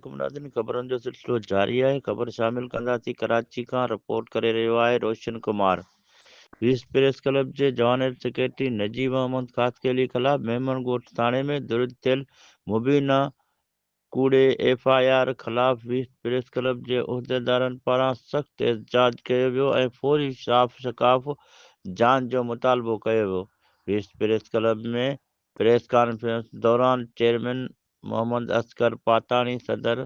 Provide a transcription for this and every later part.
عليڪم ناظرين خبرن جو سلسلو جاري آهي خبر شامل ڪنداسين ڪراچي کان رپورٽ ڪري رهيو آهي Roshan Kumar west press club جي جوانر سيڪريٽري نجيب احمد خاصخيلي خلاف ميمڻ ڳوٺ ٿاڻي ۾ درج ٿيل مبينا ڪوڙي ايف I R خلاف ويسٽ پريس ڪلب جي عهديدارن پاران سخت احتجاج ڪيو ويو ۽ فوري صاف شفاف جاچ جو مطالبو ڪيو ويو west press club ۾ press conference دوران چيئرمين محمد اصغر پاتاڻي، صدر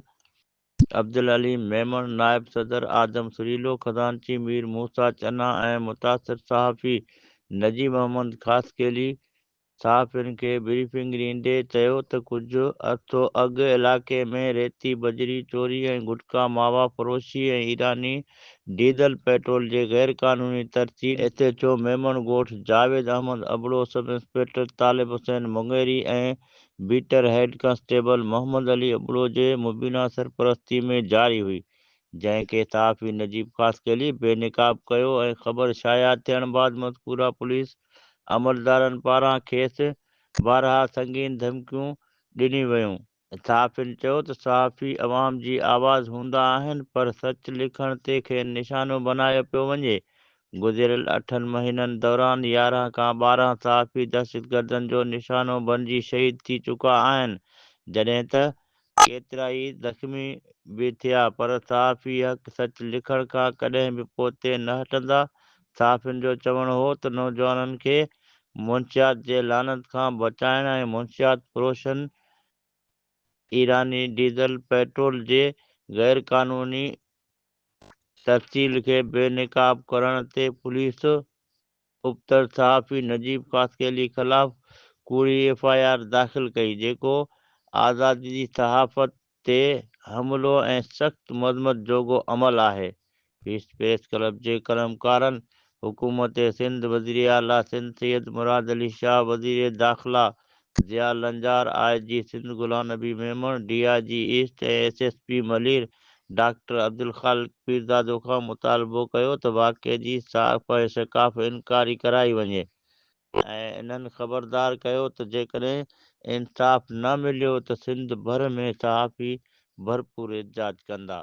عبدالعليم ميمڻ، نائب صدر آدم سريلو، خزانچي مير موسيٰ چنا ۽ متاثر صحافي نجيب احمد خاصخيلي صحافين کي بريفنگ ڏيندي چيو ته ڪجهه عرصو اڳ علائقي ۾ ريتي بجري چوري ۽ گٽڪا ماوا فروشي ۽ ايراني ڊيزل پيٽرول جي غير قانوني ترسيل، ايس ايڇ او ميمڻ ڳوٺ Javed Ahmed Abro, sub inspector Talib Hussain Mangeri ۽ beat head constable Muhammad Ali Abro جي مبينا سرپرستي ۾ جاري هئي، جنهن کي صحافي نجيب خاصخيلي بي نقاب ڪيو ۽ خبر شايع ٿيڻ بعد مذڪوره پوليس عملدارن پاران کيس بارها سنگين ڌمڪيون ڏنيون ويون. صحافين چيو ته صحافي عوام جي آواز هوندا آهن پر سچ لکڻ تي کين نشانو بنايو پيو وڃي، گذريل اٺن مهينن دوران 11 کان 12 صحافي دهشتگردن جو نشانو بڻجي شهيد ٿي چڪا آهن جڏهن ته ڪيترائي زخمي به ٿيا پر صحافي حق سچ لکڻ کان ڪڏهن به پوئتي نه هٽندا، صحافين جو چوڻ هو ته نوجوانن کي منشيات جي لعنت کان بچائڻ ۽ منشيات فروشن ايراني ڊيزل پيٽرول جي غيرقانوني ترسيل کي بي نقاب ڪرڻ تي پوليس ابتڙ صحافي نجيب خاصخيلي خلاف ڪوڙي ايف I R داخل ڪئي جيڪو آزادي صحافت تي حملو ۽ سخت مذمت جوڳو عمل آهي. ويسٽ پريس ڪلب جي قلمڪارن حڪومت سنڌ، وزيراعليٰ سنڌ سيد مراد علي شاهه، وزير داخلا Zia Lanjar, I G Sindh Ghulam Nabi Memon, D I G east ۽ S S P Malir doctor Abdul Khaliq Pirzado کان مطالبو ڪيو ته واقعي جي صاف ۽ شفاف انڪوائري ڪرائي وڃي. ۽ انهن خبردار ڪيو ته جيڪڏهن انصاف نه مليو ته سنڌ ڀر ۾ صحافي ڀرپور احتجاج ڪندا.